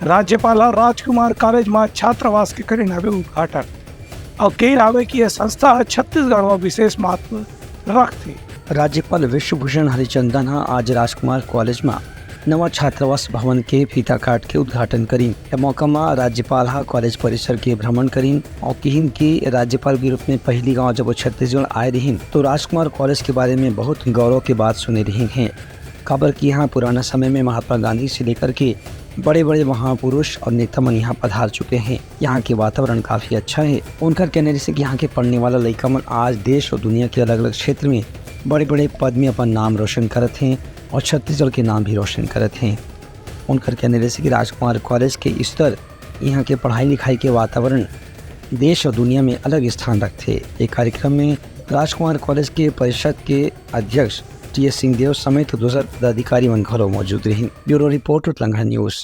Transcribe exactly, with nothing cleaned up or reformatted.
राज्यपाल ह राजकुमार कॉलेज म छात्रावास के करिन हवे उद्घाटन। अउ कहिन हवे कि यह संस्था ह छत्तीसगढ़ म विशेष महत्व रखथे। राज्यपाल विश्वभूषण हरिचंदन ह आज राजकुमार कॉलेज म नवा छात्रावास भवन के फीता काट के उद्घाटन करिन। ए मौका म राज्यपाल ह कॉलेज परिसर के भ्रमण करिन अउ किहिन कि राज्यपाल के रूप में पहली गांव जब वो छत्तीसगढ़ आए रहिन, तो राजकुमार कॉलेज के बारे में बहुत गौरव के बात सुने रहिन हे, काबर कि यहाँ पुराना समय में महात्मा गांधी से लेकर के बड़े-बड़े महापुरुष और नेता मन यहाँ पधार चुके हैं। यहाँ के वातावरण काफी अच्छा है। उनकर कहने रहिसे कि यहाँ के पढ़ने वाला लइका मन आज देश और दुनिया के अलग-अलग क्षेत्र में बड़े-बड़े पद में अपन नाम रोशन करत हैं और छत्तीसगढ़ के नाम भी रोशन करत हैं। उनकर कहने रहिसे कि राजकुमार कॉलेज के स्तर, यहाँ के पढ़ाई लिखाई के वातावरण देश और दुनिया में अलग स्थान रखथे। एक कार्यक्रम में राजकुमार कॉलेज के परिषद के अध्यक्ष टी एस सिंहदेव समेत दूसर पदाधिकारी मन घलो मौजूद रहिन। Bureau report, Uttarakhand news.